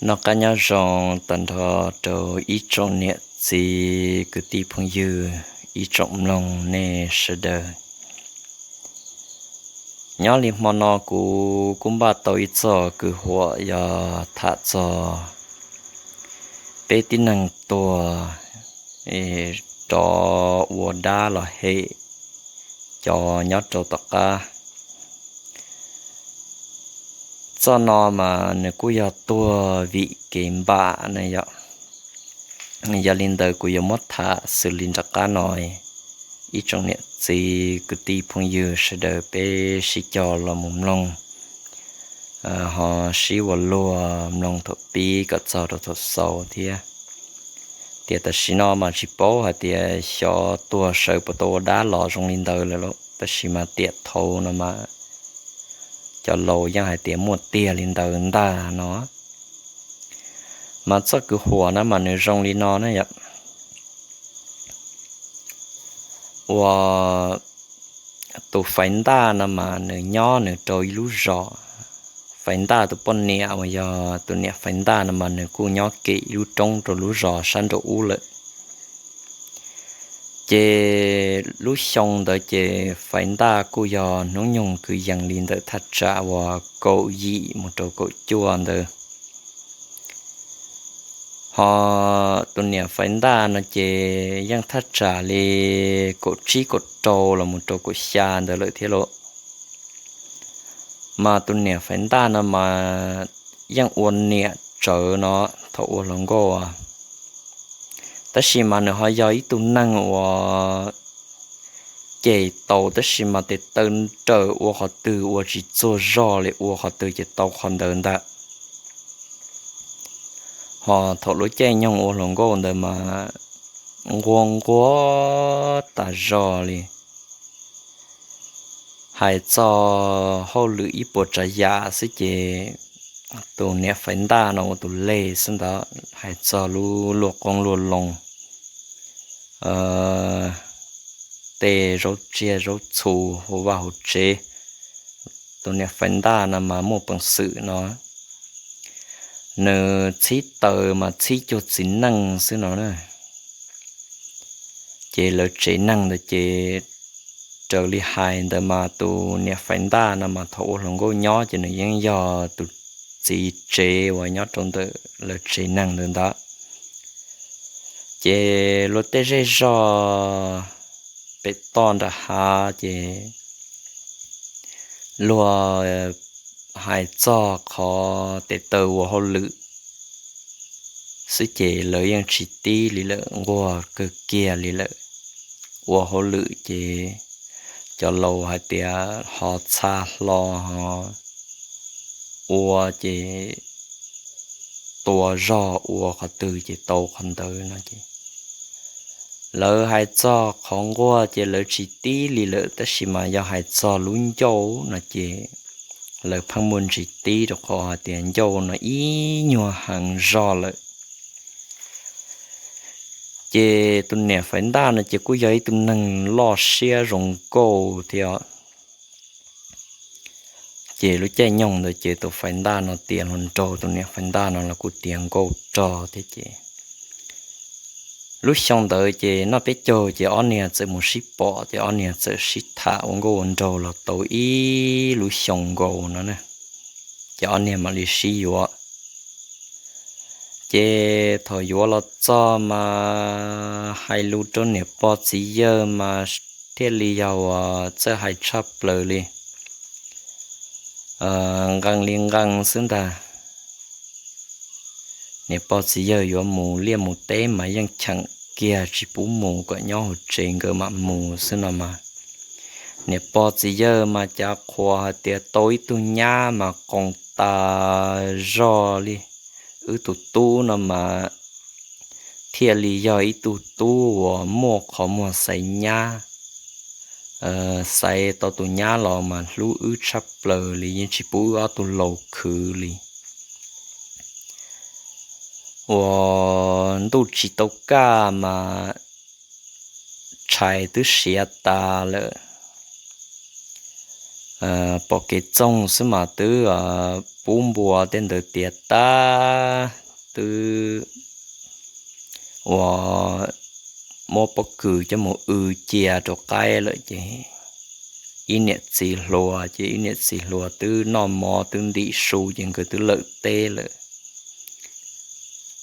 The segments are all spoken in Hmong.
Noj qab nyob zoo tag nrho rau ib tsoom niam txiv kwv tij phooj ywg, ib tsoom mloog nej sawv daws. Nyob li hmo no kuv kuj npaj tau ib txoj kwv huam yog tham txog peb tib neeg tuag rov ua dab los hem cov nyob rau tom qab. Txoj no mas nws kuj yog tuag vim kev npam na yom. Yog li ntawd kuv yuav muab tham xws li nram qab no, ib tsoom niam txiv kwv tij phooj ywg sawv daws peb sib cog los mus mloog, ho sib ua luag mloog thaum pib kom txog rau thaum xaus thiab. Tias tam sim no mas tsis paub hais tias xyov tuag sawv puas tau ua dab los zoo li ntawd lawm lauj, tab sis mas tiam thaum no mas cov laus yeej hais tias muaj tiag li ntawd ntag no. Mas txoj kwv huam na mas nws zoo li no na yom. Uas tus Faiv Ntaj no mas nws nyob nws rau ib lub zos. Faiv Ntaj tus poj niam uas yog tus niam Faiv Ntaj no mas nws kuj nyob kem ib lub roob rau lub zos sab nraum ub lawm. Ces lub xyoo ntawd ces Faiv Ntaj kuj yog hnub nyoog kwv yees li ntawm thaj tsam uas kaum yim mus rau kaum cuaj ntawd. Ho tus niam Faiv Ntaj no ces yeej thaj tsam li kaum tsib kaum rau los mus rau kaum xya ntawd lawm thiab lauj. Mas tus niam Faiv Ntaj no mas yeej ua niam tsawv no thaum ua hluas nkauj. Tab sis mas nws ho yog ib tug neeg uas cem tau tab sis mas tes taw nrawm ua qhov twg ua tsis txuag zog li, ua qhov twg ces tau qhov ntawd ntag. Ho thaum lub caij nyoog ua hluas nkauj ntawd mas nquag nquag tas zog li. Hais txog hauj lwm ib puas tsav yam xwb ces tus niam Faiv Ntaj no ua tus leg xwb ntawd, hais txog lub luaj qoob luaj loo, tej zaub tsiaj zaub txhu hauv vaj hauv tsev, tus niam Faiv Ntaj no mas muaj peev xwm no. Nws txhib taws mas txhib cuag txiv neej xwb no na. Ces lawv tsev neeg ntawd ces raws li hais ntawd mas tus niam Faiv Ntaj no mas thaum ua hluas nkauj nyob ces nws yeej yog tus txiv tsev uas nyob rau ntawm lawv tsev neeg ntawd ntag. Ces luag tej zej zog pem toj nram hav ces luag hais txog qhov tes taw ua hauj lwm xwb ces lawv yeej tsis tib li lawm, nquag kawg kiag li lawm. Ua hauj lwm ces cov laus hais tias ho txha hlo ho ua ces tua zog ua qhov twg ces tau qhov ntawd no ces lawv hais txog qhov nquag ces lawv tsis tib li lawm, tab sis mas yog hais txog lub ncauj no ces lawv pheej muaj ntsis tib rau qhov hais tias ncauj no ib nyuag heev zog lawm. Ces tus niam Faiv Ntaj no ces kuj yog ib tug neeg loj siab zoo nkauj thiab. Ces lub caij nyoog ntawd ces tus Faiv Ntaj no tiav hluas nraug, tus niam Faiv Ntaj no los kuj tiav nkauj rog thiab ces lub xyoo ntawd ces noj peb caug ces ob niag txawm mus sib pom ces ob niag txawm sib tham ua nkauj ua nraug los tau ib lub xyoo nkaus no na, ces ob niag mam li sib yuav. Ces thaum yuav los txog mas hais lus rau niam pog txiv yawg mas thiaj li yog uas txawj hais tshaj plaws li, nqee li nqee xwb ntag. Niam pog txiv yawg yuav mus liaj mus teb mas yeej cheem kiag tsis pub mus, kom nyob hauv tsev nkawd mam mus xwb no mas. Niam pog txiv yawg mas cav qhuas hais tias tau ib tug nyab mas qoos tas zog li. Wb tus tub no mas thiaj li yog ib tug tub uas muaj qhov muag xaiv nyab, xaiv tau tus nyab los mas hlub wb tshaj plaws li, yeej tsis pub wb ob tug laus khwv li. Uas ntuj tsis tau kaj mas tshais twb siav tas lawm. pom kev txoog xwb mas twb pub npua tej ntawd tiav tag, twb ua muab pob kws coj mus w cia rau qaib lawm ces ib niam txiv hluas ces ib niam txiv hluas twb noj mov twb ntim su ces nkawd twb lawm teb lawm.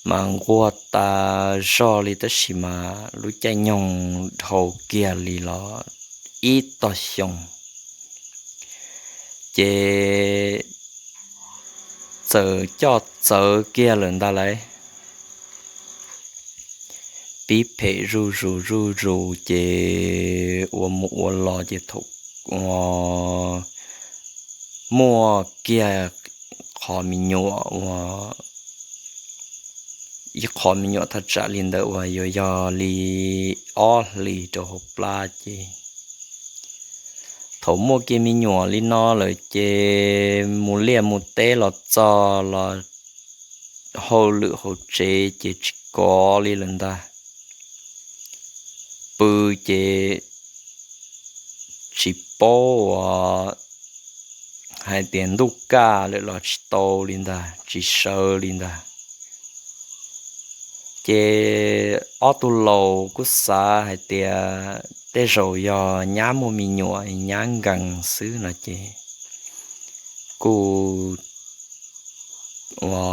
Mas nquag tas zog li tab sis mas lub caij nyoog dhau kiag li los ib tog xyoo ces txawm coj txawv kiag lawm ntag lauj. Pib phem zuj zus zuj zus ces ua mus ua los ces thaum muaj kiag qhov me nyuam ua ib qho me nyuam thaj tsam li ntawd uas yuav yog li ob hlis rau hauv plab ces thaum muaj kiag me nyuam li no lawm ces mus liaj mus teb los txog los hauj lwm hauv tsev ces tsis kov li lawm ntag. Pw ces tsis paub uas hais tias ntuj kaj lawm los tsis tau li ntag, tsis sawv li ntag. Ces ob tug laus kuj xav hais tias tej zaum yog nyab muaj me nyuam nyab nkees xwb no ces kuj ua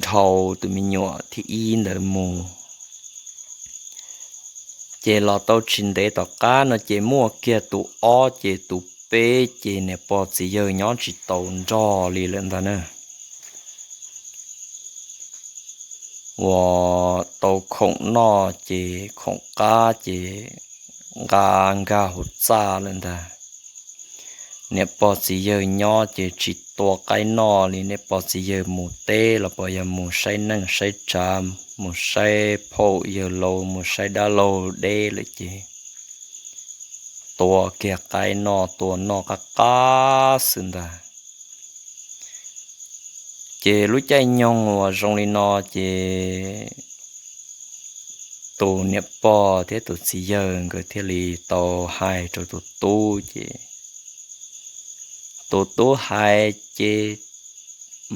dhau tus me nyuam thib ib ntawd mus. Ces los tau tsis ntev tom qab no ces muaj kiag tus ob ces tus peb ces niam pog txiv yawg nyob tsis tau nrog li lawm ntag na. Uas tau khoom noj ces khoom qab ces nqa nkag hauv txaj lawm ntag. Niam pog txiv yawg nyob ces tsis tua qaib noj li, niam pog txiv yawg mus teb los puas yog mus saib neej saib tsav, mus saib phauj yawg laus, mus saib dab laug deb lawm ces tua kiag qaib noj tua noj qab qab xwb ntag. Ces lub caij nyoog uas zoo li no ces tus niam pog thiab tus txiv yawg nkawd thiaj li tau hais rau tus tub ces tus tub hais ces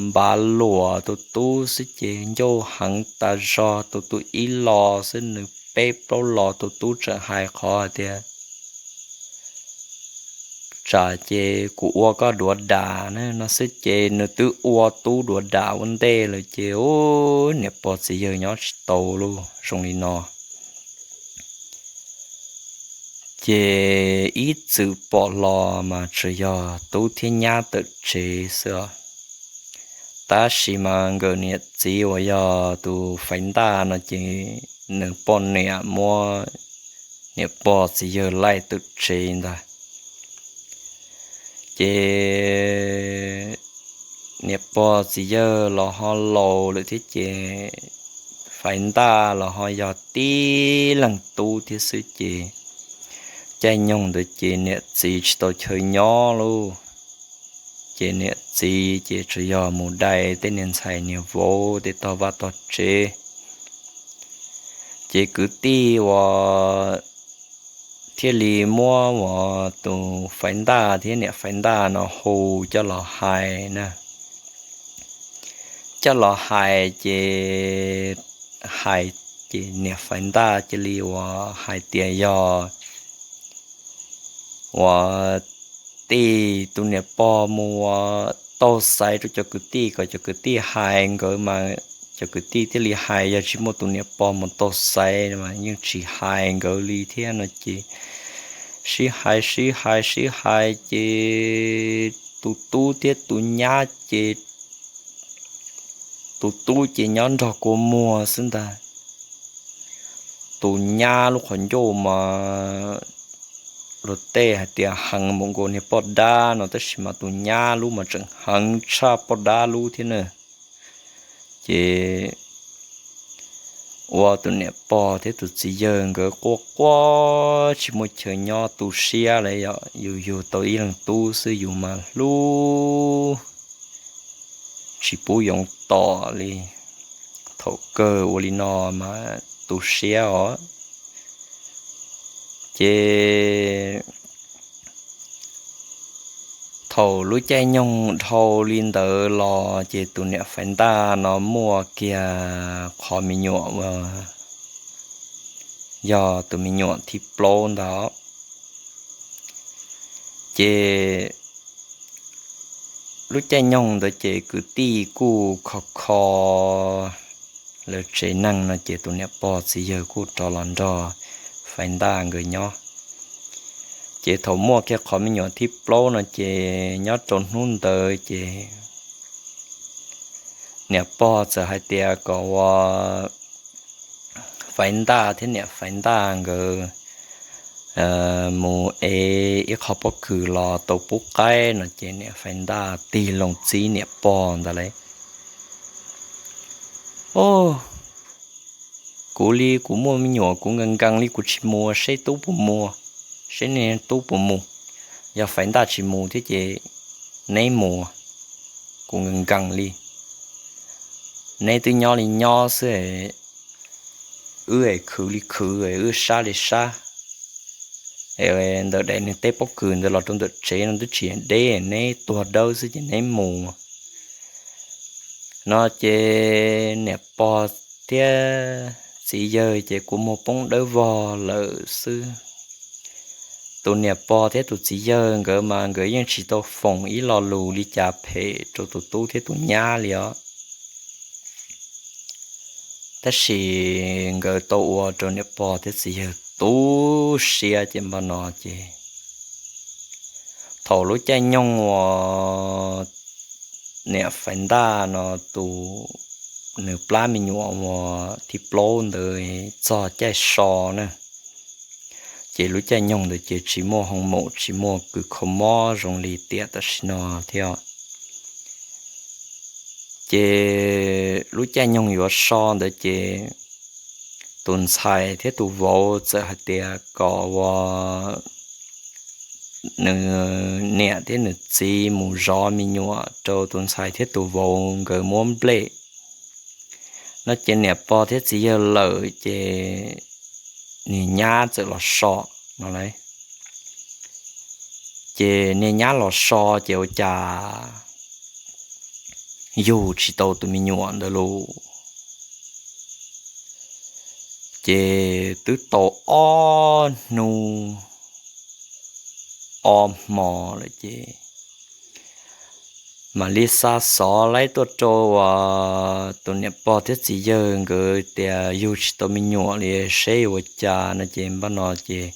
npav luam tus tub xwb ces ncauj heev tas zog, tus tub ib lo xwb nws peb plaub lo tus tub tseem hais qhov hais tias tsam ces kuv ua koj duav dam na no xwb ces nws twb ua tub duav dam ua ntej lawm ces niam pog txiv yawg nyob tsis tau lauj zoo li no. Ces ib txwm pom los mas tsuas yog tub thiab nyab tawm tsev xwb os. Tab sis mas nkawd niam txiv uas yog tus faiv ntaj no ces nws poj niam muab niam pog txiv yawg laij tawm tsev ntag. Ces niam pog txiv yawg los ho laus lawm thiab ces faiv ntaj los ho yog tib leeg tub thiab xwb ces caij nyoog ntawd ces niam txiv tsis tau chaw nyob lauj. Ces niam txiv ces tsuas yog mus dai tej niag ntxhais niag vauv tej tog vaj tog tsev. Ces kwv tij uas thiaj li muab uas tus faiv ntaj thiab niam faiv ntaj no hu coj los hais na. Coj los hais ces hais ces niam faiv ntaj cia li uas hais tias yog uas tij tus niam pog mus taug xaiv rau cov kwv tij kom cov kwv tij hais nkawd mas cov kwv tij thiaj li hais, yog tsis muaj tus niam pog mus taug xaiv mas yeej tsis hais nkawd li thiab no ces sib hais sib hais sib hais ces tus tub thiab tus nyab ces tus tub ces nyob nrog kua muag xwb ntag. Tus nyab lub qhov ncauj mas luag tej hais tias heev npaum nkaus niag poj dab no tab sis mas tus nyab lub mas tseem heev tshaj poj dab lub thiab na. Ces ua tus niam pog thiab tus txiv yawg nkawd quaj quaj tsis muaj chaw nyob tu siab li, yus yug tau ib leeg tub xwb yus mas hlub tsis pub yoov tom li. Thaum kawg ua li no mas tu siab os. Ces Thaum lub caij nyoog dhau li ntawd los ces tus niam Faiv Ntaj no muaj kiag qhov me nyuam uas yog tus me nyuam thib plaub ntag. Ces lub caij nyoog ntawd ces kwv tij kuj kho kho lawv tsev neeg no ces tus niam pog txiv yawg kuj rov los nrog Faiv Ntaj nkawd nyob. Ces thaum muaj kiag qhov me nyuam thib plaub no ces nyob rau hnub ntawd ces niam pog txawm hais tias kom ua Faiv Ntaj thiab niam Faiv Ntaj nkawd mus ev ib qho pob kws los tau pub qaib no ces niam Faiv Ntaj tig loo txib niam pog ntawd lauj. Au, kuv li kuv muaj me nyuam kuv nkees nkees li kuv tsis mus, seb tub puas mus, seb nej tub puas mus. Yog Faiv Ntaj tsis mus thiab ces neb mus, kuv nkees nkees li. Neb twb nyob li nyob xwb, wb es khwv li khwv, wb sab li sab. Ntawm daim niag teb pob kws ntawd los rau ntawm tsev no twb tsis deb, neb tuag dawb xwb ces neb mus. No ces niam pog thiab txiv yawg ces kua muag poob dawb vog lawm xwb. Tus niam pog thiab tus txiv yawg nkawd mas nkawd yeej tsis tau foom ib lo lus li cas phem rau tus tub thiab tus nyab li os. Tab sis nkawd tau ua rau niam pog thiab txiv yawg tu siab ces npaj no ces thaum lub caij nyoog uas niam Faiv Ntaj no tus, nws plab me nyuam uas thib plaub ntawd txog caij so na, ces lub caij nyoog ntawd ces tsis muaj hoo maum tsis muaj kws kho mob zoo li tiam tam sim no thiab. Ces lub caij nyoog yuav so ntawd ces tus ntxhais thiab tus vauv txawm hais tias kom ua nws niam thiab nws txiv mus zov me nyuam rau tus ntxhais thiab tus vauv nkawd muab nplej. No ces niam pog thiab txiv yawg lawm ces niag nyab txawm los so no lauj. Ces niag nyab los so ces ua cas yug tsis tau tus me nyuam ntawd lauj. Ces twb tau ob hnub ob hmo lawm ces mam li xa xov laib tuaj rau uas tus niam pog thiab txiv yawg nkawd tias yug tsis tau me nyuam li seb ua cas no ces npaj no ces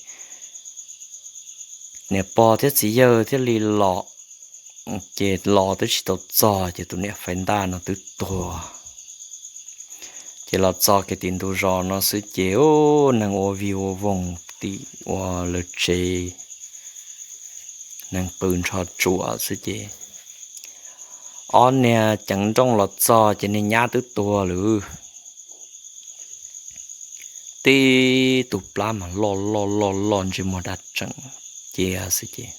niam pog thiab txiv yawg thiaj li los. Ces los twb tsis tau txog ces tus niam Faiv Ntaj no twb tuag. Ces los txog kiag tim ntug zos no xwb ces ub, neeg ua vig ua voog tim ua lawv tsev, neeg qw ntsho tsuam xwb ces ob niag ceev nrooj los txog ces niag nyab twb tuag lawm. Tib tug plab mas loj loj loj loj ntsej muag daj tseem cia xwb ces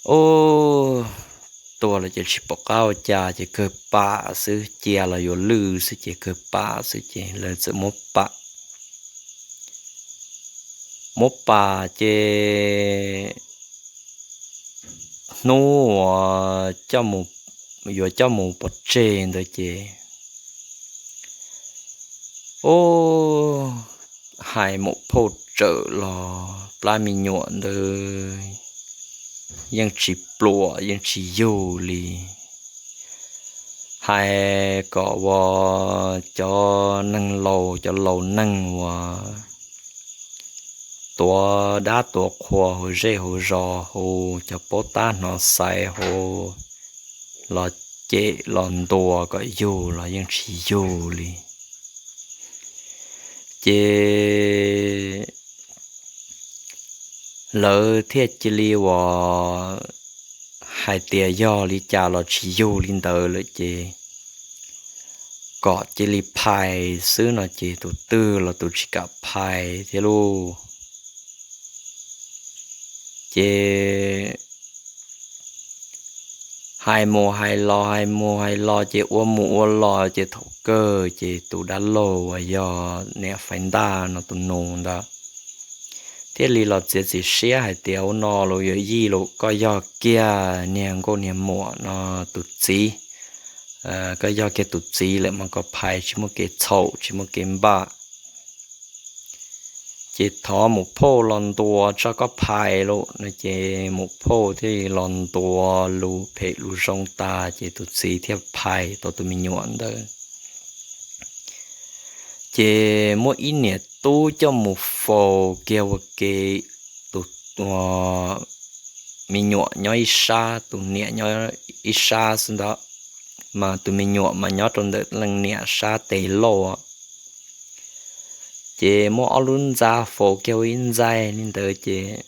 ub, tuag lawm ces tsis pom qab ua cas ces kawg pam xwb, cia los yuav lwj xwb ces kawg pam xwb ces lawv txawm muab pam. Muab pam ces hnub uas yuav coj mus pov tseg ntawd ces ub, hais mus phauj tsawm los plab me nyuam ntawd yeej tsis pluam yeej tsis yug li. Hais kom ua cov neeg laus cov laus neeg uas tuav dab tuav qhua hauv zej hauv zos hauv cov paub tab hnov xaiv hauv los cem los ntuas kom yug los yeej tsis yug li. Ces lawv thiaj cia li uas hais tias yog li cas los tsis yug li ntawd lawm ces kom cia li phais xwb no ces tus twg los tus tsis kam phais thiab lauj. Ces hais mus hais los hais mus hais los ces ua mus ua los ces thaum kawg ces tus dab laug uas yog niam Faiv Ntaj no tus nus ntawd thiaj li los txiav txim siab hais tias, Ua no los yawm yij los, koj yog kiag niag nkauj niag muam no tus txiv, koj yog kiag tus txiv lawm mas koj phais tsis muaj kev txhaum tsis muaj kev npaj. Ces thov muam phauj los ntuas tso koj phais los no. Ces muam phauj thiaj li los ntuas lus phem lus zoo tas ces tus txiv thiaj phais tau tus me nyuam ntawd. Ces muaj ib niam tub coj mus faus kiag ua ke, tus me nyuam nyob ib sab, tus niam nyob ib sab xwb ntag, mas tus me nyuam mas nyob rau ntawm leej niam sab tes lauj. Ces muab ob lub ntxa faus kiag ua ib ntxaig li ntawd ces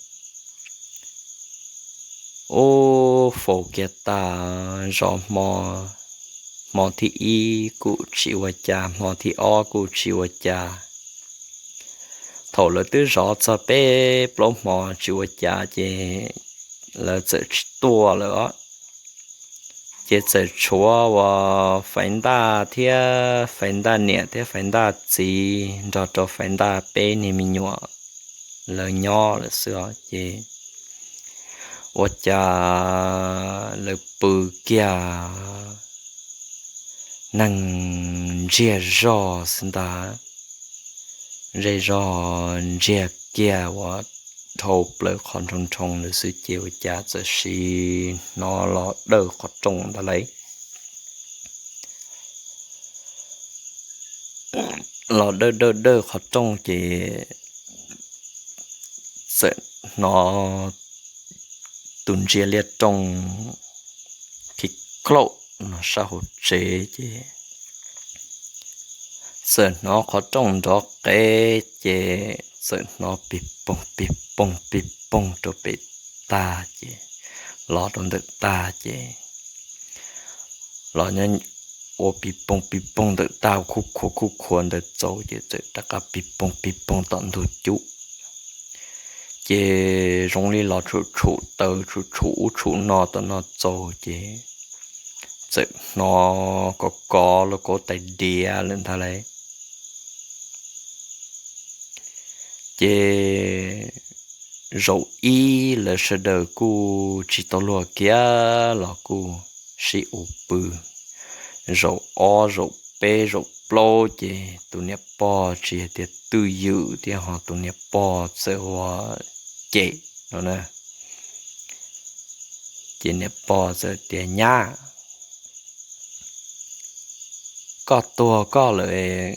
ub, faus kiag tag zov hmo, hmo thib ib kuj tsis ua cas, hmo thib ob kuj tsis ua cas. Thaum lawv twb zov txog peb plaub hmo tsis ua cas ces lawv txawm tsis tuaj lawm os. Ces txawm tshuav uas Faiv Ntaj thiab Faiv Ntaj niam thiab Faiv Ntaj txiv nrog rau Faiv Ntaj peb niag me nyuam lawv nyob lawm xwb os. Ces ua cas lawv pw kiag neeg ntsiag zog xwb ntag, zej zog ntsiag kiag uas dhau plaws qhov nroo nroo lawm xwb ces ua cas txawm sim hnov los dawj qhov rooj ntag lauj. Los dawj dawj dawj qhov rooj ces txawm hnov tus ntsia liaj rooj khi klaum no sab hauv tsev ces txawm hnov qhov rooj nrov qev ces txawm hnov pig poog pig poog pig poog rau pem tag ces los rau ntawm tag ces los ua pig poog pig poog ntawm tag, khuj khuav khuj khuav ntawd txaus ces txawm rov qab pig poog pig poog tom ntug cub. Ces zoo li los tshum tshum taws tshum tshum ub tshum no tom no txaus ces txawm hnov kov kov los kauv tais diav lawm ntag lauj. Ces zaum ib lawv sawv daws kuj tsis tau luag kiag los kuj sib ua pw. Zaum ob zaum peb zaum plaub ces tus niam pog tsis hais tias twj ywm thiab ho tus niam pog txawm ua cem no na. Ces niam pog txawm tias, Nyab, koj tuag koj lawm,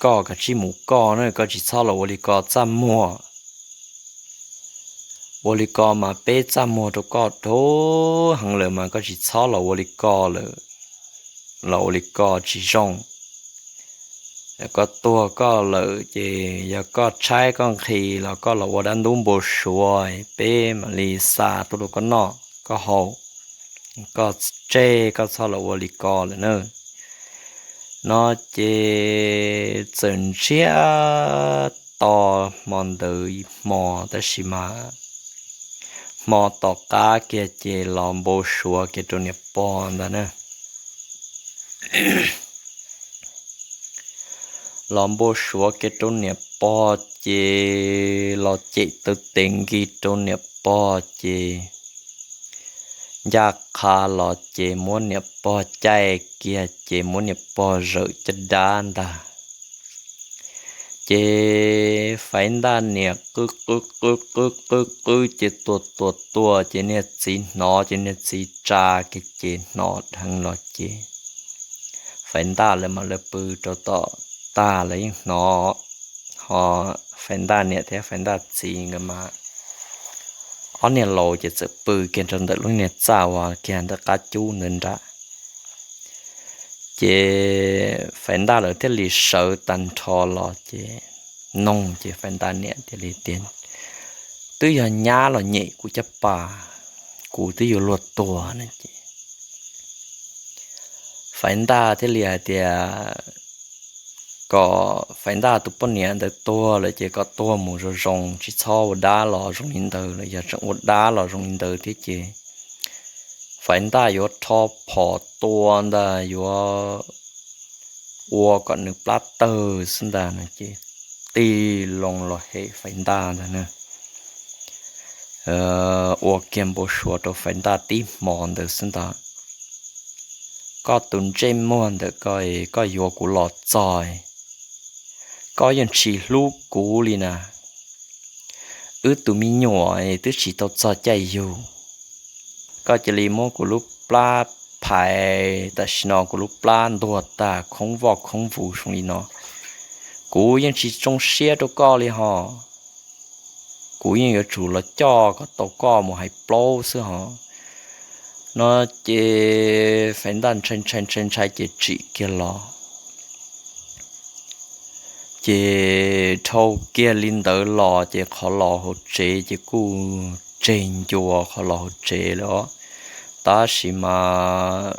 koj kav tsij mus koj na, koj tsis txhob los ua li ko txaj muag. Ua li ko mas peb txaj muag rau koj dhau heev lawm mas koj tsis txhob los ua li ko lawm, los ua li ko tsis zoo. Koj tuag koj lawm ces yog koj tshaib koj nqhis los koj los ua dab ntub npau suav, peb mam li xa tuaj rau koj noj koj haus, koj tseg koj txhob los ua li ko lawm na. No ces txawm ntsiag to hmo ntawd ib hmo tab sis mas hmo tom qab kiag ces los npau suav kiag rau niam pog ntag na. Los npau suav kiag rau niam pog ces los cem taw tes nkig rau niam pog ces ncaj qha los ces muab niam pog caij kiag ces muab niam pog zawm caj dab ntag. Ces Faiv Ntaj niam qw qw qw qw qw qw ces tua tua tua ces niag txiv hnov ces niag txiv tsa kiag ces hnov dheev los ces Faiv Ntaj lawv mas lawv pw rau tom tag lawv yeej hnov. Ho Faiv Ntaj niam thiab Faiv Ntaj txiv nkawd mas ob niag laus ces txawm pw kiag rau ntawm lub niag txaj uas kiag ntawm qab cub ntawd nrad. Ces Faiv Ntaj lawv thiaj li sawv tag nrho los ces noog ces Faiv Ntaj niam thiaj li tias, Twb yog nyab los nyem kuv caj pas, kuv twb yuav luag tuag na ces Faiv Ntaj thiaj li hais tias kom Faiv Ntaj tus poj niam ntawd tuag lawm ces kom tuag mus zoo zoo, tsis txhob ua dab los zoo li ntawd lawm, yog tseem ua dab los zoo li ntawd thiab ces Faiv Ntaj yuav rho phom tua ntag, yuav ua kom nws plab tawg xwb ntag no ces tig loo los hem Faiv Ntaj ntag na. ua kiag npau suav rau Faiv Ntaj tib hmo ntawd xwb ntag. Koj tus ntsej muag ntawm koj, koj yuav kuv los txog, koj yeej tsis hlub kuv li na. Wb tus me nyuam twb tsis tau txog caij yug, koj cia li muab kuv lub plab phais, tam sim no kuv lub plab ntuag tag khoob voj khoob vus zoo li no. Kuv yeej tsis tsoo siab rau koj li hos. Kuv yeej yuav tsum los coj kom tau koj mus hais plaub xwb hos. No ces Faiv Ntaj ntshai ntshai ntshai ntshai ces tsim kiag los. Ces dhau kiag li ntawd los ces qhov los hauv tsev ces kuj tseg ncua qhov los hauv tsev lawm. Tab sis mas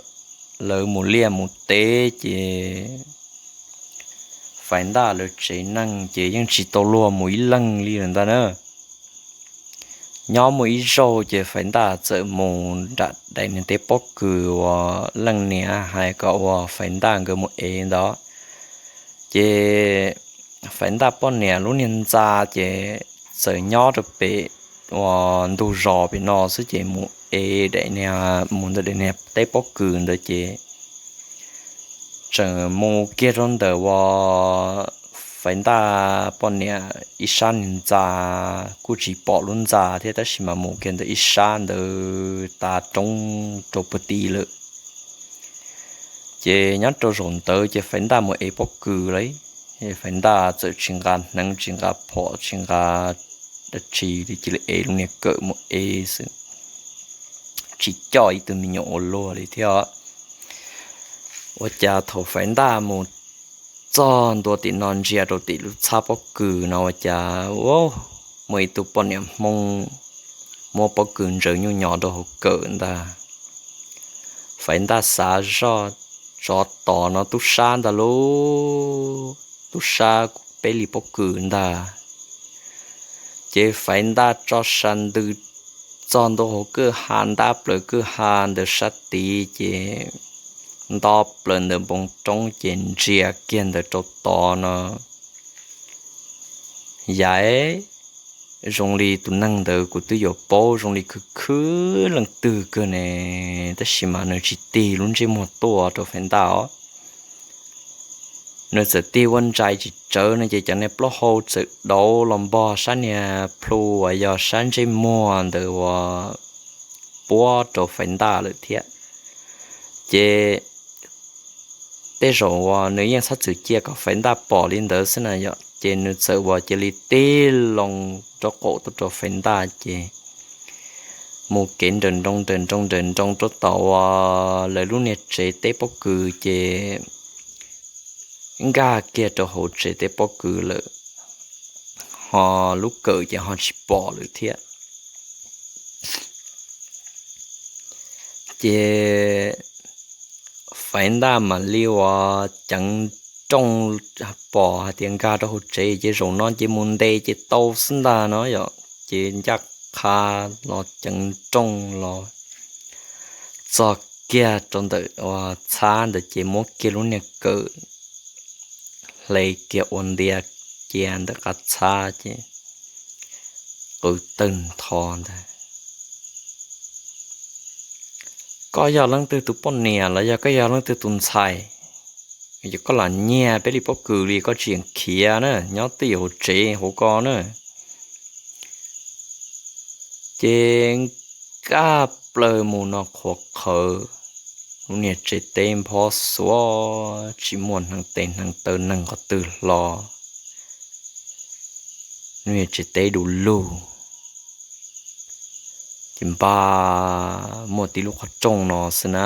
lawv mus liaj mus teb ces Faiv Ntaj lawv tsev neeg ces yeej tsis tau luag mus ib leeg li lawm ntag na. Nyob muaj ib zaug ces Faiv Ntaj txawm mus nram daim niag teb pob kws uas leej niam hais kom uas Faiv Ntaj nkawd mus ev ntawd. Ces Faiv Ntaj poj niam lub niag ntxa ces txawm nyob rau pem uas ntug zos pem no xwb ces mus ev daim niag, mus ntawm daim niag teb pob kws ntawd ces tseem mus kiag rau ntawm uas Faiv Ntaj poj niam ib sab niag ntxa, kuj tsis pom lub ntxa thiab tab sis mas mus kiag ntawm ib sab ntawd tav roob rau puag tid lawm. Ces nyob rau zaum ntawd ces Faiv Ntaj mus ev pob kws lawm. Faiv Ntaj txawm tsis nqa hneev tsis nqa phom tsis nqa dab tsi li, cia li ev lub niag kawm mus ev xwb, tsis coj ib tug me nyuam ua luag li thiab. Ua cas thaum Faiv Ntaj mus txog ntua tim no ntsia rau tim lub txhab pob kws no ua cas muaj ib tug poj niam Hmoob muab pob kws ntsaws nyuj nyos rau hauv kawm ntag. Faiv Ntaj xav zoj, tsov tom no tub sab ntag lauj, tub sab peb li pob kws ntag. Ces Faiv Ntaj tso sa ntws txog ntua hauv kwj ha, ntab plaws kwj ha ntawd sab tid ces nto plaws ntawm npoo roob ces ntsia kiag ntawd rau tod no. Yaiv, zoo li tus neeg ntawd kuv twb yuav paub zoo li khwv khwv leej twg kawg ne, tab sis mas nws tsis tig lub ntsej muag tuaj rau Faiv Ntaj os. Nws txawm tig ua ntsais tsis tsawv no ces cov niag plaub hau txawm dauv los npog sab niag plhu uas yog sab ntsej muag ntawd uas puab rau Faiv Ntaj lawm thiab. Ces tej zaum uas nws yeej txhob txwm cia kom Faiv Ntaj pom li ntawd xwb na yom, ces nws txawm uas cia li tig loo rau qaum tuaj rau Faiv Ntaj ces mus kev nrawm nroos nrawm nroos nrawm nroos rau tom uas lawv lub niag tsev teb pob kws ces nkag kiag rau hauv tsev teb pob kws lawm, ho lub kawm ces ho tsis pom lawm thiab. Ces Faiv Ntaj mam li uas ceev nrooj, pom hais tias nkag rau hauv tsev ces zaum no ces mus ntes ces tau xwb ntag no yom, ces ncaj qha los ceev nrooj los txog kiag rau ntawm uas txhab ntawd ces muab kiag lub niag kawm hle kiag ua ntias cia ntawm qab txhab ces qw tawg ntho ntag. Koj yog leej twg tus poj niam los yog koj yog leej twg tus ntxhais? Yog koj lam nyiag peb li pob kws li koj tsis yeem khiav na, nyob twj ywm hauv tsev hauv ko na. Ces nkag plaws mus no qhuav qhawv, lub niag tsev teb nphob xuav tsis muaj hneev tes hneev taw neeg qhov twg hlo. Lub niag tsev teb du lug, ces npaj muaj tib lub qhov rooj no xwb na,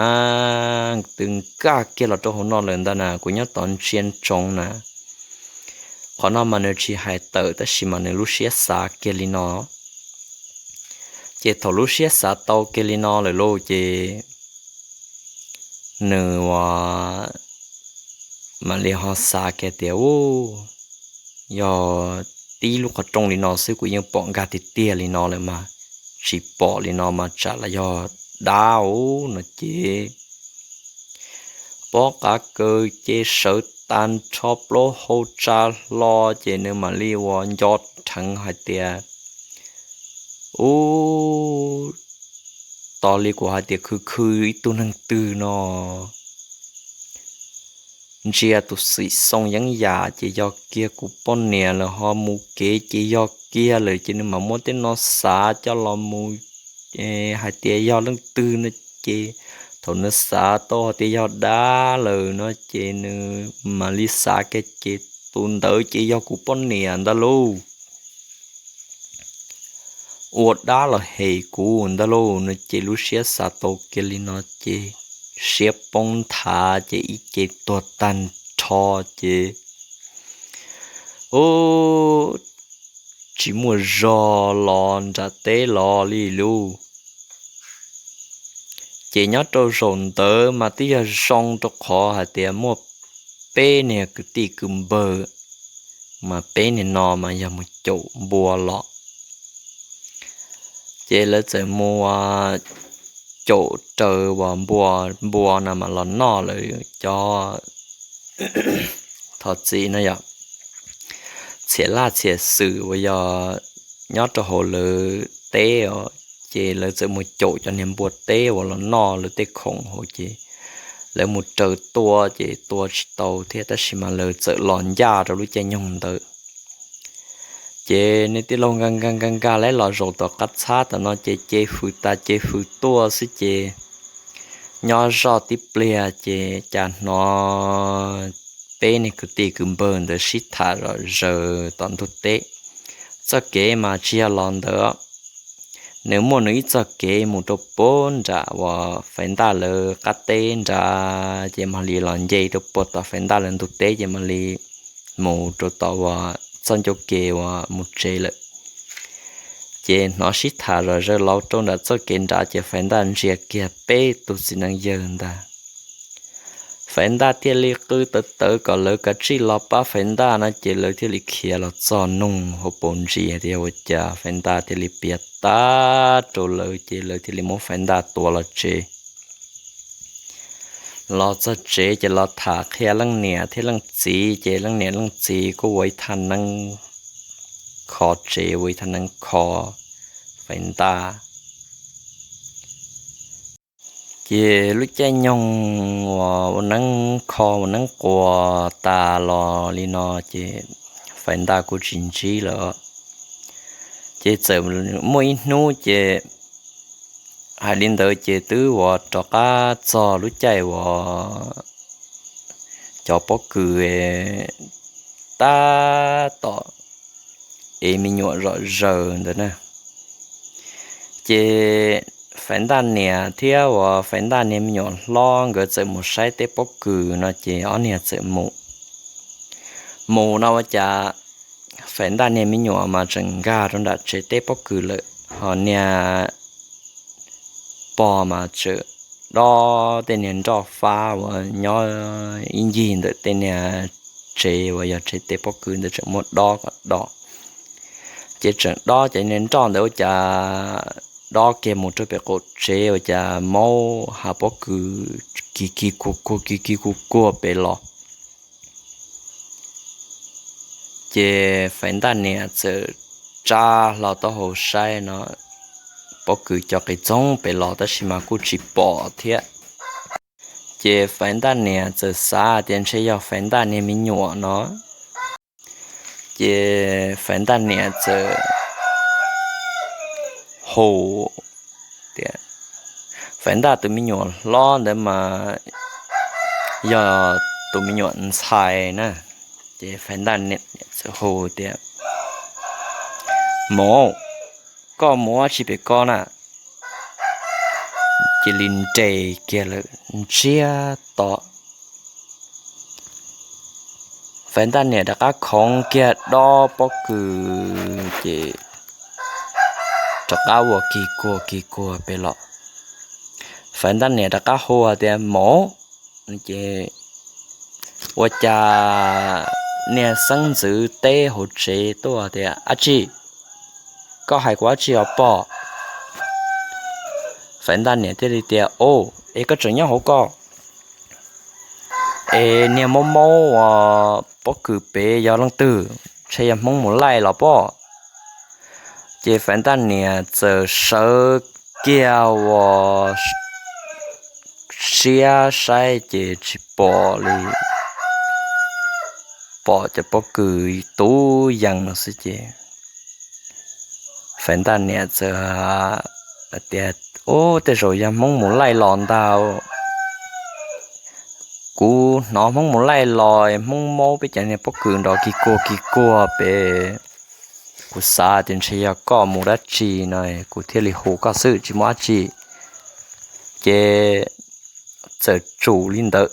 twb nkag kiag los rau hauv no lawm ntag na, kuv nyob tod ntsia ntsoov na. Qhov no mas nws tsis hais tawm tab sis mas nws lub siab xav kiag li no. Ces thaum lub siab xav tau kiag li no lawm lauj ces nws ua mam li ho xav kiag tias, u, yog tib lub qhov rooj li no xwb kuv yeej pom nkag tiag tiag li no lawm mas, tsis pom li no mas tsam los yog dab u no ces pob qav kaws ces sawv tag nrho plaub hau tsa hlo, ces nws mam li ua nco dheev hais tias Ub, tos li kuv hais tias khw khw ib tug neeg twg no, ntsia tus xwm xoo yeeb yam ces yog kiag kuv poj niam lawm, ho mus kev ces yog kiag lawm, ces nws mam muab tej no xav coj los mus hais tias yog leej twg no. Ces thaum nws xav tau hais tias yog dab lawm no ces nws mam li xav kiag ces tus ntawd ces yog kuv poj niam ntag lauj. Ua dab los hem kuv ntag lauj no ces lub siab xav tau kiag li no ces siab poob nthav ces ib ce tuag tag nrho ces ub, tsis muaj zog los nram teb los li lauj. Ces nyob rau zaum ntawd mas twb yog zoo rau qhov hais tias muaj peb niag kwv tij kwv npawg, mas peb niag no mas yog mus caum npua los. Ces lawv txawm mus caum raws uas npua, npua no mas los noj lawv cov thov txim no yog txhiam laj txhiam xwm uas yog nyob rau hauv lawv teb os. Ces lawv txawm mus caum cov niag npua teb uas los noj lawv tej khoom hauv ces lawv mus raws tua ces tua tsis tau thiab, tab sis mas lawv txawm los ncaj rau lub caij nyoog ntawd. Ces nws tij laug nkag nkag nkag nkag lawv los zaum tom qab txhab tom no ces ce fws tas ce fws tuaj xwb ces nyob zoj tib pliag ces cas hnov peb niag kwv tij kwv npawg ntawd sib tham zom zaws tom ntug teb. Txoj kev mas tsis yog los ntawd, nws muaj nws ib txoj kev mus rau puag nram uas Faiv Ntaj lawv qab teb nrad, ces mam li los nce rau puag tom Faiv Ntaj lawv ntug teb, ces mam li mus rau tom uas txoj ncauj ke uas mus tsev lawm. Ces hnov sib tham zom zaws los rau nram txoj kev nrad, ces Faiv Ntaj ntsia kiag peb tus txiv neej yawg ntag. Faiv Ntaj thiaj li qw tawv tawv kom lawv kav tsij los pab Faiv Ntaj no, ces lawv thiaj li khiav los txog nug hauv paus ntsis tias ua cas Faiv Ntaj thiaj li piav tag rau lawv, ces lawv thiaj li muab Faiv Ntaj tua los tsev. Los txog tsev ces los tham qhia leej niam thiab leej txiv, ces leej niam leej txiv kuj ua ib thaj neeb kho tsev, ua ib thaj neeb kho Faiv Ntaj. Ces lub caij nyoog uas ua neeb kho ua neeb quas tas los li no ces Faiv Ntaj kuj tsis ntsib lawm. Ces txawm muaj ib hnub ces hais li ntawd ces twb uas rov qab txog lub caij uas cov pob kws tab tom ev me nyuam zom zaws ntawd na. Ces Faiv Ntaj niam thiab uas Faiv Ntaj niag me nyuam hlob nkawd txawm mus saib teb pob kws no, ces ob niag txawm mus. Mus no ua cas Faiv Ntaj niag me nyuam mas tseem nkag rau nram tsev teb pob kws lawm, ho niag pog mas tseem dob tej niag nroj fab uas nyob ib ncig ntawm tej niag tsev uas yog tsev teb pob kws ntawd tseem muab dob kom dob. Ces tseem dob ces niag nroj ntawd ua cas dob kiag mus rau pem qaum tsev ua cas maub hav pob kws kis kis kuag kuag kis kis kuag kuag pem los. Ces Faiv Ntaj niam txawm tsa hlo taub hau saib no, pob kws co qis txoog pem los tab sis mas kuj tsis pom thiab. Ces Faiv Ntaj niam txawm xav tias ntshe yog Faiv Ntaj niag me nyuam no. Ces Faiv Ntaj niam txawm hu tias, Faiv Ntaj tus me nyuam hlob ntawd mas yog tus me nyuam ntxhais na. Ces Faiv Ntaj niam txawm hu tias, Mus, koj mus ua tsi pem ko na? Cia li nres kiag lawm ntsiag to. Faiv Ntaj niam rov qab khoov kiag dob pob kws ces rov qab ua kis kuag kis kuag pem los. Faiv Ntaj niam rov qab hu tias, Mus! Ces ua cas niag xeeb ntxwv teb hauv tsev tuaj tias, Ab tsi, koj hais kuv ab tsi os pog? Faiv Ntaj niam thiaj li tias, Au, es koj tseem nyob hauv ko? Es niag maub maub uas pob kws pem yog leej twg? Ntshe yog Hmoob mus laij los pob. Ces Faiv Ntaj niam txawm sawv kiag ua siab saib ces tsis pom li, pom cov pob kws tub yees xwb ces Faiv Ntaj niam txawm tias, Ub, tej zaum yog Hmoob mus laij los ntag. Kuv hnov Hmoob mus laij los, Hmoob maub peb cov niag pob kws nrov kig kuag kig kuag pem. Kuv xav tias ntshe yog koj mus dab tsi no, kuv thiaj li hu koj xwb, tsis muaj dab tsi. Ces txawm tsum li ntawd,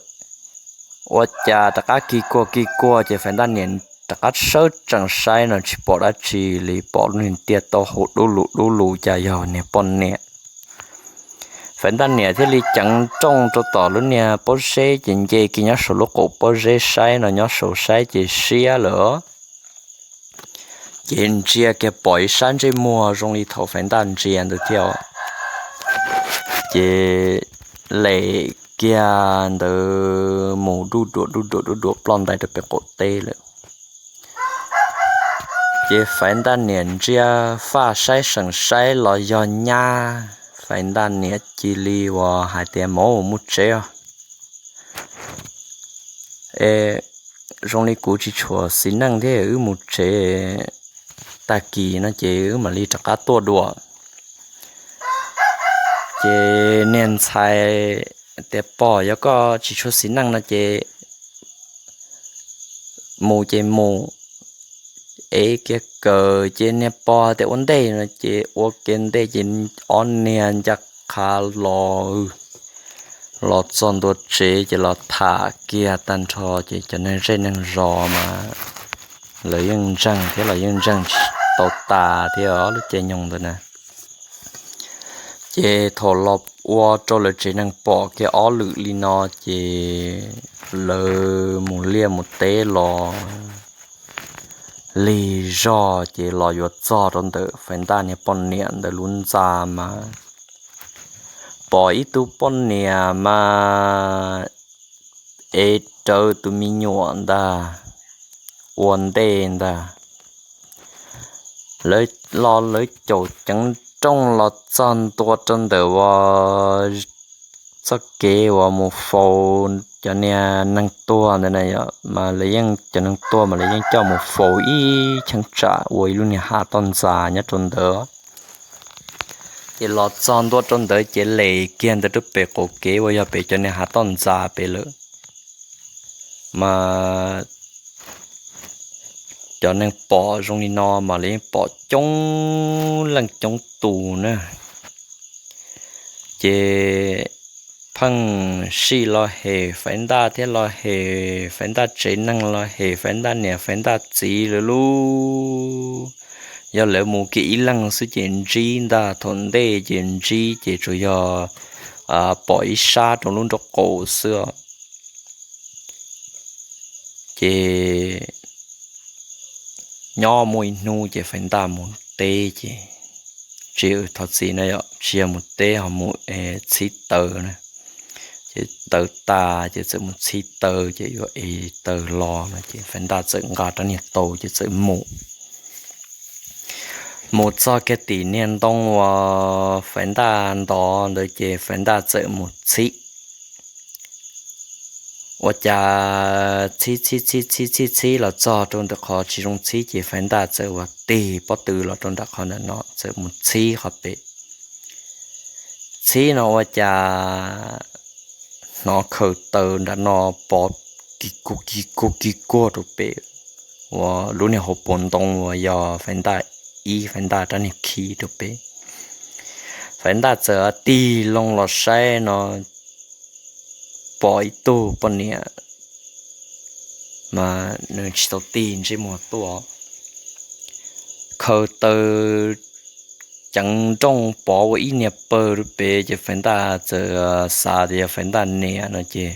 ua cas rov qab kig kuag kig kuag ces Faiv Ntaj niam rov qab sawv tsees saib no tsis pom dab tsi li, pom lub niag tiaj taub hau dub lus dub lus, cas yog niag poj niam. Faiv Ntaj niam thiaj li ceev nrooj rau tom lub niag pob zeb ces nce kiag nyob saum lub qaum pob zeb saib no, nyob saud saib ces siab lawm. Ces ntsia kiag pom ib sab ntsej muag zoo li thaum Faiv Ntaj ntsia ntawd thiab. Ces lem kiag ntawd mus duj duam duj duam duj duam ploj ntais rau pem qaum teb lawm. Ces Faiv Ntaj niam ntsia faj saib seem saib los yog nyab, Faiv Ntaj niam cia li uas hais tias, Mus, mus tsev os. E, zoo li kuv tsis tshuav xis neej thiab, wb mus tsev, tag kis no ces wb mam li rov qab tuaj dua. Ces niag ntxhais tias, Pog, yog koj tsis tshuav xis neej no ces mus ces mus, ev kiag kawm. Ces niag pog tias ua ntej no ces ua kiag ntej ces ob niag ncaj qha los, los txog ntua tsev ces los tham kiag tag nrho ces cov neeg zej neeg zos mas lawv yeej ntseeg thiab los yeej ntseeg tsis tau tas thiab lub caij nyoog ntawd na. Ces thaum los ua rau lawv tsev neeg pom kiag ob lwm li no ces lawv mus liaj mus teb los lig zog ces los yuav txog rau ntawm Faiv Ntaj niag poj niam ntawd lub ntxa mas pom ib tug poj niam mas ev rawv tus me nyuam ntag, ua ntej ntag. Lawv los lawv caum ceev nrooj los txog ntua rau ntawm uas txoj kev uas mus faus cov niag neeg tuag ntawd na yom, mas lawv yeej, cov neeg tuag mas lawv yeej coj mus faus ib cheeb tsam ua ib lub niag hav toj ntxas nyob rau ntawd. Ces los txog ntua rau ntawd ces lem kiag ntawd rau pem qaum kev uas yog pem cov niag hav toj ntxas pem lawm. Mas cov neeg pom zoo li no mas lawv yeej pom coob leej coob tus na. Ces pheej sij los hem Faiv Ntaj thiab los hem Faiv Ntaj tsev neeg los hem Faiv Ntaj niam Faiv Ntaj txiv lawv lub. Yog lawv mus kiag ib leeg xwb ces ntsib ntag, thaum ntej ces ntsib ces tsuas yog pom ib sab rau lub nraub qaum xwb. Ces nyob muaj ib hnub ces Faiv Ntaj mus teb ces, tsis, thov txim no yom, tsis yog mus teb, ho mus txhib taws na. Ces taws tas ces txawm mus txhib taws ces yuav ev taws los no ces Faiv Ntaj txawm nqa rab niag taus ces txawm mus. Mus txog kiag tim niag ntoo uas Faiv Ntaj ntov ntawd ces Faiv Ntaj txawm mus txhib. Ua cas txhib txhib txhib txhib txhib txhib los txog rau ntawm qhov tsis zoo txhib ces Faiv Ntaj txawm ua tig pob tw los rau nram qhov ntawm no txawm mus txhib qhov pem. Txhib no ua cas hnov khaws taws nram no pov kis kuag kis kuag kis kuag rau pem, uas lub niag hauv paus ntoo uas yog Faiv Ntaj ib, Faiv Ntaj rab niag khi rau pem. Faiv Ntaj txawm tig loo los saib no pom ib tug poj niam mas nws tsis tau tig ntsej muag tuaj, khaws taws ceev nrooj pov ua ib niag pawg rau pem ces Faiv Ntaj txawm xav tias yog Faiv Ntaj niam no ces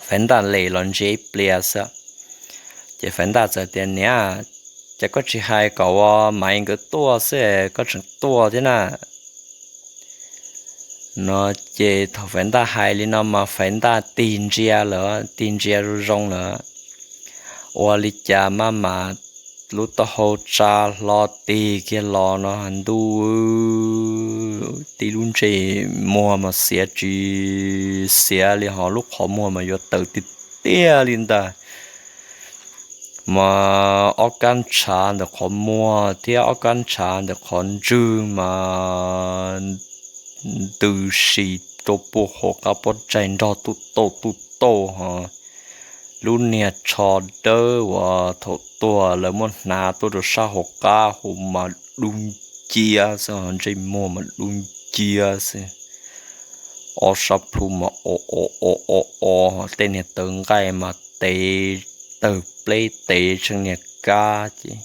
Faiv Ntaj lem los ntsia ib pliag xwb. Ces Faiv Ntaj txawm tias, Niam, cas koj tsis hais kom ua Maiv nkawd tuaj xwb koj tseem tuaj thiab na? No ces thaum Faiv Ntaj hais li no mas Faiv Ntaj tig ntsia lawm, tig ntsia zoo zoo lawm. Ua li cas maj mam lub taub hau tsa hlo tig kiag los no ntuj, tib lub ntsej muag mas xiav tsis xiav li, ho lub qhov muag mas yuav tawm tiag tiag li ntag. Mas ob kab ntshav ntawm qhov muag thiab ob kab ntshav ntawm qhov ntswg mas ntws si rau puag hauv qab pob tsaig nrog tuj tauj tuj tauj ho. Lub niag tsho dawb uas thaum tuag lawv muab hnav tuaj rau sab hauv qab hu mas dub nciab xwb, ntsej muag mas dub nciab xwb. Ob sab plhu mas o o o o o, tej niag taw nqaij mas tev tawg pleb tev tsheej niag kab ces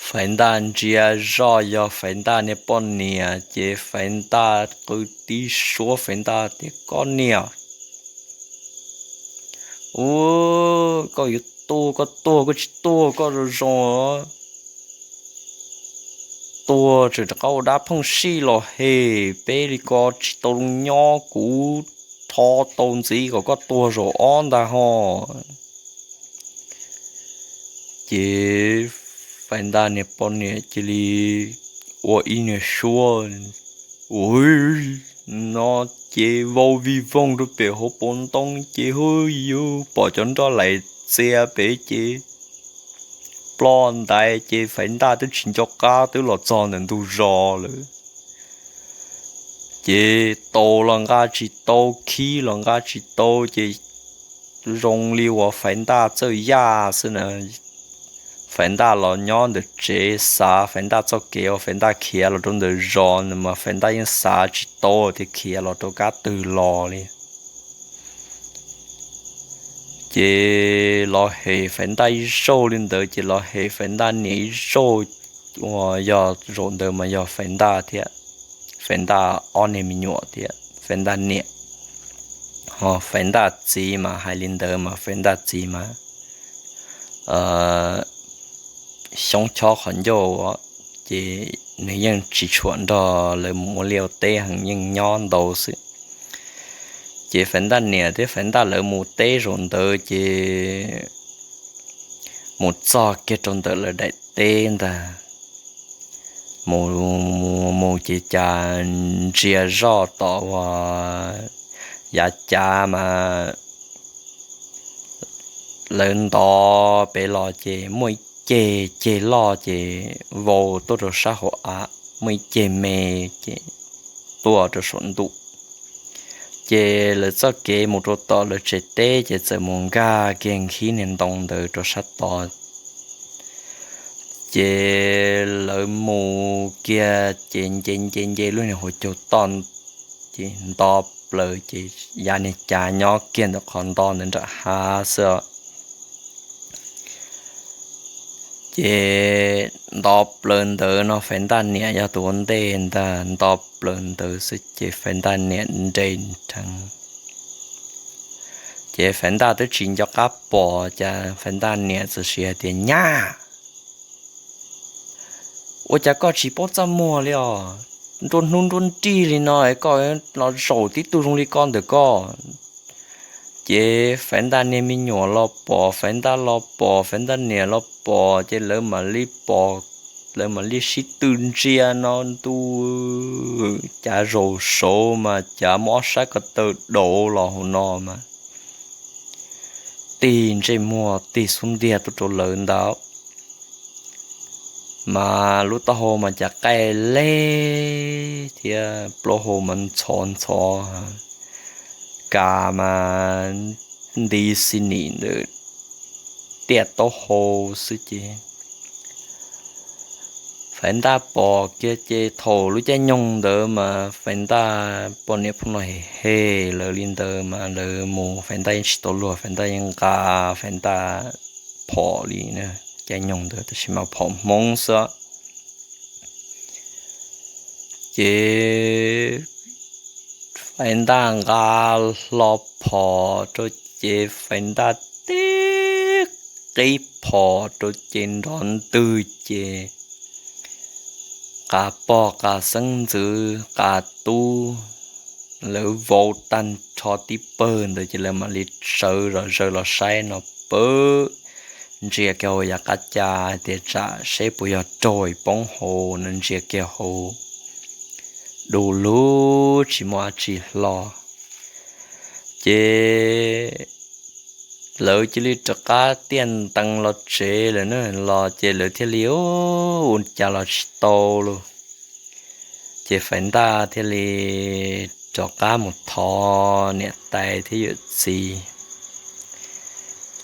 Faiv Ntaj ntsia zoj yog Faiv Ntaj niag poj niam ces Faiv Ntaj qw tib suab, Faiv Ntaj tias, Koj niam, u, koj yuav tuag koj tuag, koj tsis tuag koj zoo zoo tuag tseem rov qab ua dab pheej sij los hem peb li ko tsis tau zoo nyob, kuv rho tau ntxiv kom koj tuag zaum ob ntag ho. Ces Faiv Ntaj niag poj niam cia li ua ib niag suab, ua no ces vau vij voog rau pem hauv paus ntoo ces hu yuv pom cov nroj laim txias pem ces ploj ntais ces Faiv Ntaj twb tsis nco qab twb los txog ntawm ntug zos lawm. Ces tau los nqa tsis tau, khib los nqa tsis tau ces zoo li uas Faiv Ntaj txawj yaj xwb na. Faiv Ntaj los nyob ntawm tsev xav Faiv Ntaj txoj kev uas Faiv Ntaj khiav los rau ntawm zos mas Faiv Ntaj yeej xav tsis tau tias khiav los rau kab twg los li. Ces los hem Faiv Ntaj ib zaug li ntawd ces los hem Faiv Ntaj niam ib zaug, uas yog zaum ntawd mas yog Faiv Ntaj thiab, Faiv Ntaj ob niag me nyuam thiab Faiv Ntaj niam. Ho Faiv Ntaj txiv mas hais li ntawd mas Faiv Ntaj txiv mas xyoob chob qhov ncauj ces nws yeej tsis tshua nrog lawv mus ua liaj ua teb heev, yeej nyob ntau xwb. Ces Faiv Ntaj niam thiab Faiv Ntaj lawv mus teb zaum ntawd ces mus txog kiag rau ntawm lawv daim teb ntag. Mus mus ces cas ntsia zoj tom uas yav cav mas lawv ntov pem los ces muaj ib ceg ceg loj ces vau tuaj rau sab hauv av, muaj ib ceg me ces tuaj rau saum ntuj. Ces lawv txoj kev mus rau tom lawv tsev teb ces txawm mus nkag kiag nkhib niag ntoo ntawd rau sab tod. Ces lawv mus kiag ces nce nce nce lub niag hauv caug toj ces nto plaws ces yav niag cav nyob kiag ntawm qhov nto ntawd nram hav xwb. Ces nto plaws ntawd no Faiv Ntaj niam yog tus ua ntej ntag, nto plaws ntawd xwb ces Faiv Ntaj niam nres nrheev. Ces Faiv Ntaj twb tsis nco qab pom cas Faiv Ntaj niam txawm hais tias, Nyab, ua cas koj tsis paub txaj muag li os? Nruab hnub nruab nrig li no es koj los zaum tib tug zoo li ko ntawm koj. Ces Faiv Ntaj niag me nyuam los pom, Faiv Ntaj los pom, Faiv Ntaj niam los pom ces lawv mam li pom, lawv mam li sib tw ntsia no ntuj, cav zaum saud mas cav muaj ob sab ko taw dauv los hauv no mas tig ntsej muag tig xub ntiag tuaj rau lawv ntag. Mas lub taub hau mas cav qaij leg thiab plaub hau mas ntxhov ntxhov, kas mas nti xi nim ntawm tiaj taub hau xwb ces Faiv Ntaj pom kiag ces thaum lub caij nyoog ntawd mas Faiv Ntaj poj niam phooj ywg hem hem lawv li ntawd mas lawv mus Faiv Ntaj yeej tsis tau luag, Faiv Ntaj yeej nqa Faiv Ntaj phom li na, caij nyoog ntawd tab sis mas phom Hmoob xwb. Ces Faiv Ntaj nqa hlo phom rau ces Faiv Ntaj tib qib phom rau ces nrov ntwg ces qas pog qas xeeb ntxwv qas tub lawv vau tag nrho tib pawg ntawd ces lawv mam li sawv zom zaws los saib no pawg ntsia kiag hauv yav qab ca tias tsam seb puas yog raug poob hauv no, ntsia kiag hauv du lug tsis muaj dab tsi hlo. Ces lawv cia li rov qab tiaj ntees los tsev lawm na, los ces lawv thiaj li ua cas los tsis tau lawm. Ces Faiv Ntaj thiaj li rov qab mus thov niam tais thiab yawm txiv.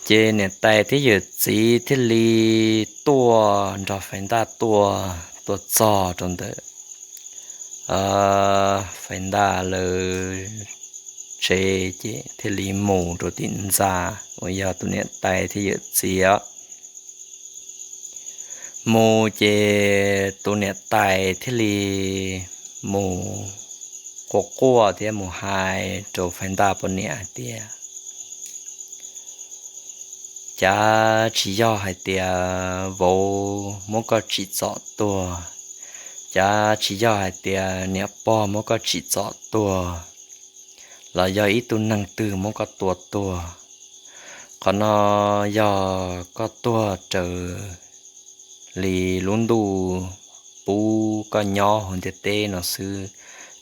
Ces niam tais thiab yawm txiv thiaj li tuaj nrog Faiv Ntaj tuaj, tuaj txog rau ntawm Faiv Ntaj lawv tsev, ces thiaj li mus rau tim ntxa uas yog tus niam tais thiab yawm txiv os. Mus ces tus niam tais thiaj li mus quaj quaj thiab mus hais rau Faiv Ntaj poj niam hais tias, Cav tsis yog hais tias vauv muab koj tsim txom tuag, cav tsis yog hais tias niam pog muab koj tsim txom tuag, los yog ib tug neeg twg muab koj tua tuag. Qhov no yog koj tuag raws li lub ntuj pub koj nyob hauv ntiaj teb no xwb.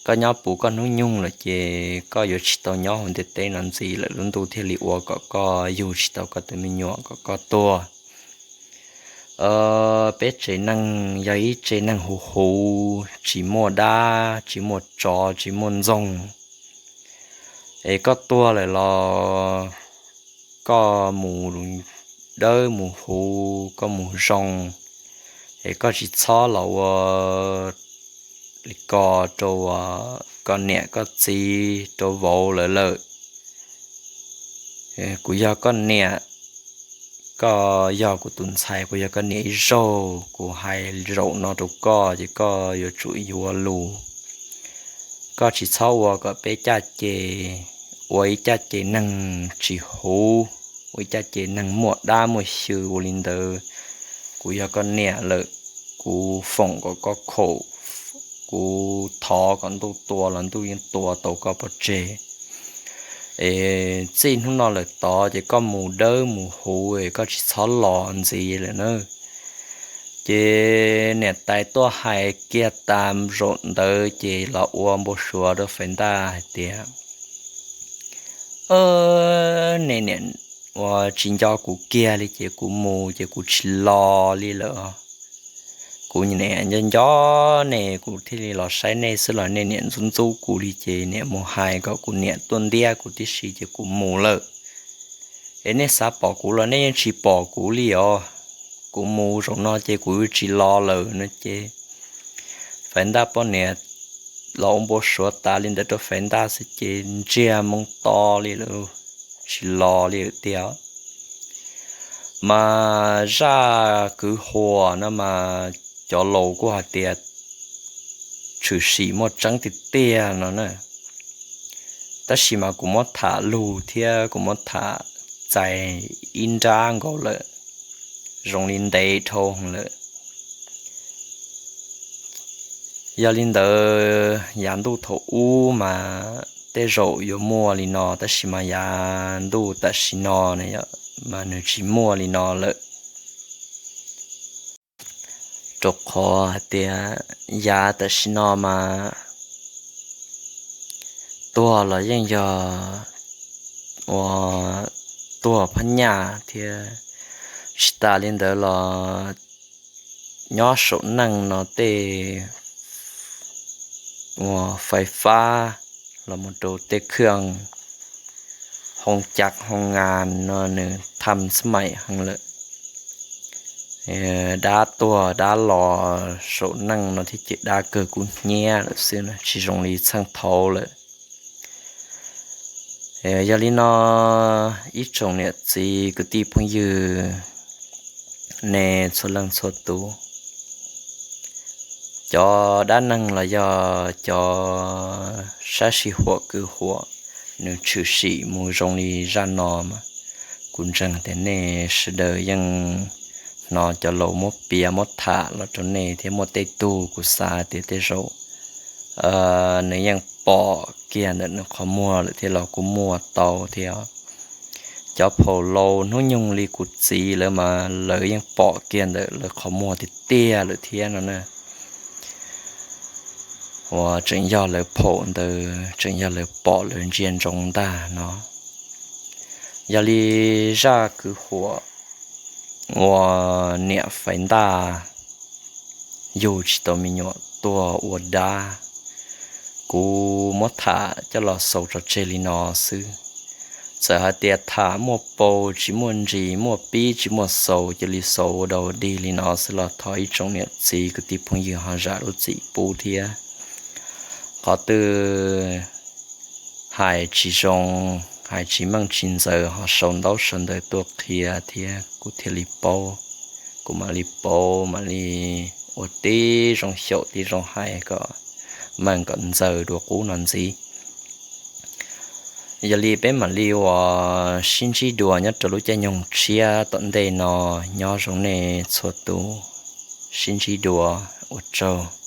Koj nyob puv koj hnub nyoog lawm ces koj yuav tsis tau nyob hauv ntiaj teb no ntxiv lawm, lub ntuj thiaj li ua kom koj yug tsis tau koj tus me nyuam kom koj tuag. Peb tsev neeg yog ib tsev neeg huv huv, tsis muaj dab, tsis muaj tsov, tsis muaj ntxoog. Es koj tuag lawm los koj mus dawb mus huv, koj mus zoo, es koj tsis txhob los ua li ko rau koj niam koj txiv, rau vauv lawv lawm. Kuv yog koj niam, koj yog kuv tus ntxhais, kuv yog koj niam ib zaug, kuv hais zaum no rau koj ces koj yuav tsum yuav lus. Koj tsis txhob ua kom peb caj ces, ua ib caj ces neeg tsis huv, ua ib caj ces neeg muaj dab muaj xyw ua li ntawd. Kuv yog koj niam lawm, kuv foom kom koj khaum, kuv thov kom ntuj tua los ntuj yeej tua tau koj pov tseg. Es txij hnub no lawm tod ces koj mus dawb mus huv es koj tsis txhob los ntxiv lawm na. Ces niam tais tuaj hais kiag tas zaum ntawd ces los ua npau suav rau Faiv Ntaj hais tias, Nej niam ua tsis nco kuv kiag li ces kuv mus ces kuv tsis los li lawm. Kuv niam nco nco nej kuv thiaj li los saib nej xwb los nej niam ntxub ntxub kuv li ces niam mus hais kom kuv niam tuaj ntiab kuv tib si ces kuv mus lawm. Es nej xav pom kuv los nej yeej tsis pom kuv li os. Kuv mus zaum no ces kuv tsis los lawm no ces Faiv Ntaj poj niam los ua npau suav tas li ntawd rau Faiv Ntaj xwb ces ntsiag moo to li lawm, tsis los li lawm tiag. Mas zaj kwv huam no mas cov laus kuj hais tias tshwm sim muaj tseeb tiag tiag no na. Tab sis mas kuv muab tham lug thiab kuv muab tham txais ib nrab nkaus lawm, zoo li ntev dhau lawm. Yog li ntawd yav ntuj thaum ub mas tej zaum yuav muaj li no tab sis mas yav ntuj tam sim no mas nws tsis muaj li no lawm. Rau qhov hais tias yav tam sim no mas tuag los yeej yog ua tuag phab nyaj thiab. Tsis tas li ntawd los nyob saum neej no tej ua fais fab los mus rau tej khw hoo cav hoo nas no nws tham xab maim heev lawm. Dab tuag dab los saum neej no thiab ces dab kawg kub hnyiab lawm xwb no, tsis zoo li txheej thaud lawm. Yog li no ib tsoom niam txiv kwv tij phooj ywg, nej txhua leej txhua tus, cov dab neeg los yog cov sab sij huam kwv huam nws tshwm sim mus zoo li zaj no mas kuv ntseeg tias nej sawv daws yeej hnov cov laus muab piav muab tham los rau nej thiab muaj tej tug kuv xav tias tej zaum nws yeej pom kiag ntawm nws qhov muag lawm thiab los kuj muaj tau thiab. cov phaum laus hnub nyoog li kuv txiv lawv mas lawv yeej pom kiag ntawm lawv qhov muag tiag tiag lawm thiab no na. Uas tseem yog lawv phaum ntawd tseem yog lawv pom lawv ntsia ntsoov ntag no. Yog li zaj kwv huam uas niam faiv ntaj yug tsis tau me nyuam tuag ua dab, kuv muab tham coj los xaus tso tseg li no xwb. Txawm hais tias tham muaj pau tsis muaj ntsis, muaj pib tsis muaj xaus, cia li xaus ua dau dig li no xwb los thov ib tsoom niam txiv kwv tij phooj ywg ho zam lub txim pub thiab. Qhov twg hais tsis zoo, hais tsis meej tsis ntxaws ho sau ntaub sau ntawv tuaj qhia thiab kuv thiaj li paub. Kuv mam li paub, mam li ua tib zoo xyaum tib zoo hais kom meej kom ntxaws dua qub no ntxiv. Yog li peb mam li uas sib ntsib dua nyob rau lub caij nyoog tshiab tom ntej no, nyob zoo nej txhua tus, sib ntsib dua, ua tsaug.